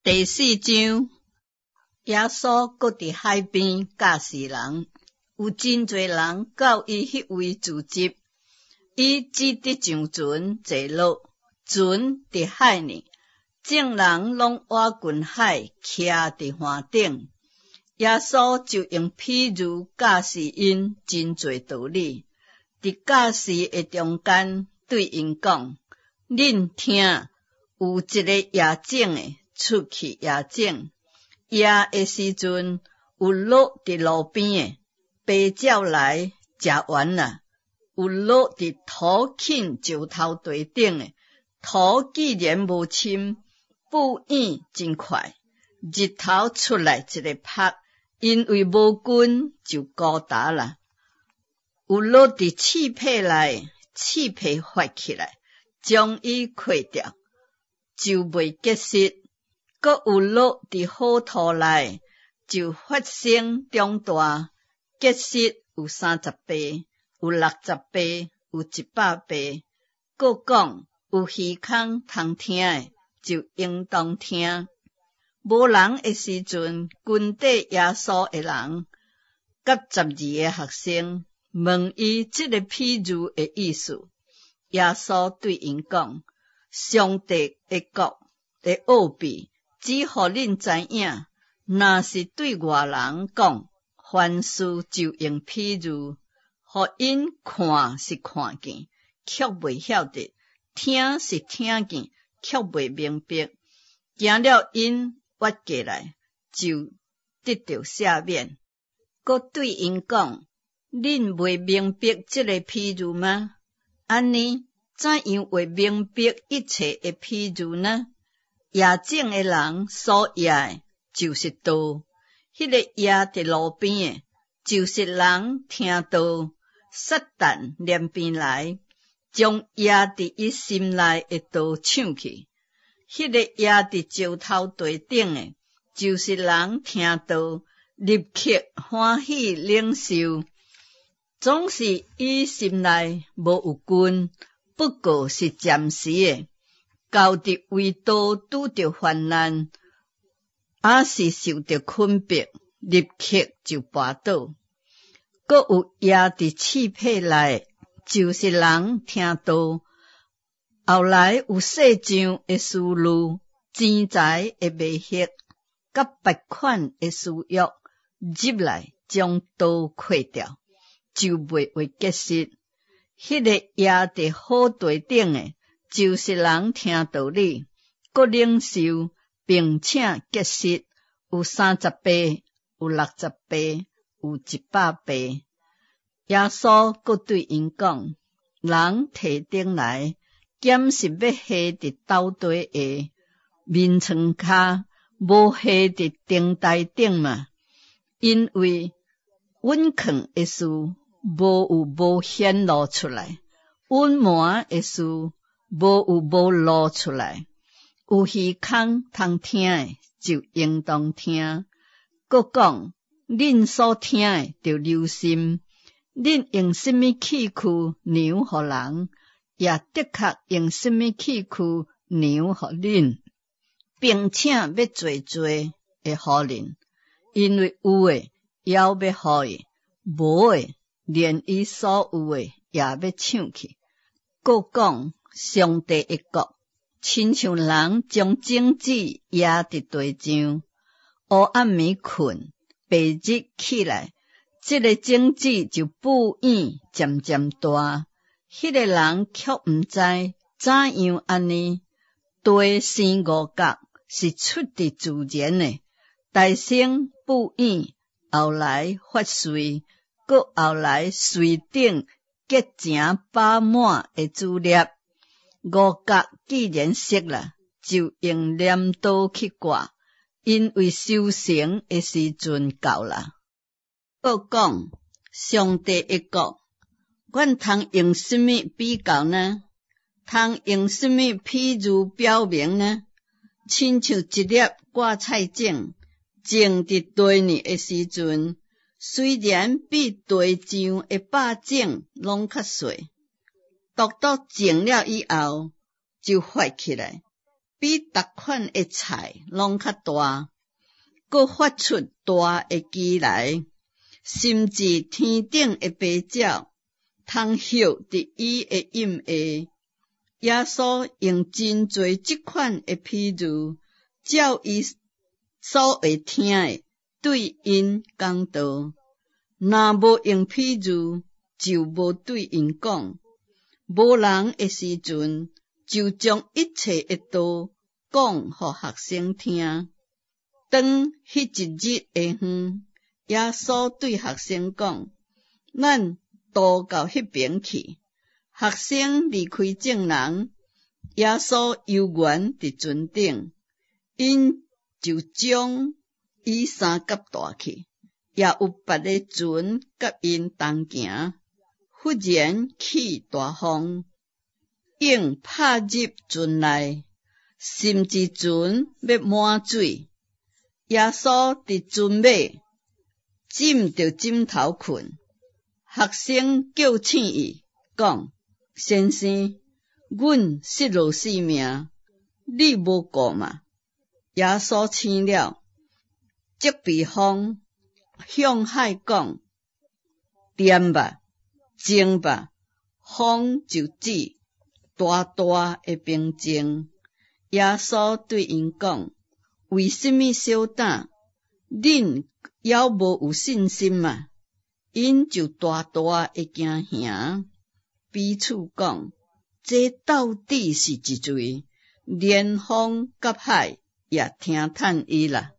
第四章，耶穌閣佇海邊教示人，有真濟人到伊彼位聚集，伊只得上船坐落，船佇海裡，眾人攏倚近海，徛佇岸頂。耶穌就用譬喻教示𪜶真濟道理，佇教示的中間對𪜶講：恁聽，有一个撒種的出去撒種，撒的時陣有落佇路邊的，飛鳥來食完啦；有落佇土墾石頭地頂的，土既然無深，布湧真快，日頭出來一个曝，因為無根就枯焦啦。有落佇刺皮內，刺皮發起來，將伊潰掉，就袂結實。閣有落佇好土內，就發生長大，結實有30倍，有60倍，有100倍。閣講有耳孔通聽的，就應當聽。無人的時陣，跟綴耶穌的人，佮十二个學生問伊這个譬喻的意思。耶穌對𪜶講：上帝的國的奧秘，只予恁知影，若是對外人講，凡事就用譬喻，予𪜶看是看見，卻袂曉得；聽是聽見，卻袂明白。驚了𪜶越過來，就得著赦免。閣對𪜶講：恁袂明白這个譬喻嗎？按呢，怎樣會明白一切的譬喻呢？撒種的人所撒的，就是道；彼个撒佇路邊的，就是人聽道，撒旦連邊來，將撒佇伊心內的道搶去。彼个撒佇石頭地頂的，就是人聽道，立刻歡喜領受，總是伊心內無有根，不過是暫時的。到佇為道拄著患難，抑是受著困迫，立刻就跋倒。閣有撒佇刺皮內，就是人聽道，後來有世上的思慮、錢財的迷惑，佮別款的私欲入來，將道潰掉，就袂有結實。彼个撒佇好地頂的，就是人聽道理，閣領受，並且結實，有30倍，有60倍，有100倍。耶穌閣對𪜶講：人提燈來，敢是欲下佇斗底下、眠床跤，無下佇燈臺頂嗎？因為隱藏的事，無有無顯露出來；隱瞞的事，無有無露出來。有耳孔通聽的，就應當聽。閣講，恁所聽的，著留心。恁用啥物器具量予人，也的確用啥物器具量予恁，並且欲濟濟的予恁，因為有的，猶欲予伊；無的，連伊所有的也欲搶去。閣講，上帝的國，親像人將種子撒佇地上，烏暗暝睏，白日起來，這个種子就布湧漸漸大。彼个人卻毋知怎樣按呢。地生五角是出佇自然的，大先布湧，後來發穗，閣後來穗頂結成飽滿的子粒。五穀既然熟啦，就用鐮刀去割，因為收成的時陣到啦。閣講上帝的國，阮通用啥物比較呢？通用啥物譬喻表明呢？親像一粒芥菜種，種佇地裡的時陣，雖然比地上的百種攏較細，獨獨種了以後，就發起來，比逐款的菜攏較大，閣發出大的雞來，甚至天頂的飛鳥通歇佇伊的蔭下。耶穌用真濟這款的比喻，照伊所會聽的，對𪜶講道。若無用比喻，就無對𪜶講。無人的時陣，就將一切的道講予學生聽。當彼一日下昏，耶穌對學生講：咱渡到彼爿去。學生離開眾人，耶穌悠懸佇船頂，𪜶就將伊三甲帶去，也有別的船佮𪜶同行。忽然起大風，湧拍入船內，甚至船欲滿水。耶穌佇船尾枕著枕頭睏，學生叫醒伊，講：先生，阮失落性命，你無顧嗎？耶穌醒了，責備風，向海講：恬吧，靜吧！風就止，大大的平靜。耶穌對𪜶講：為什麼小膽？恁猶無有信心嗎？𪜶就大大的驚嚇，彼此講：這到底是一誰？連風佮海也聽趁伊啦。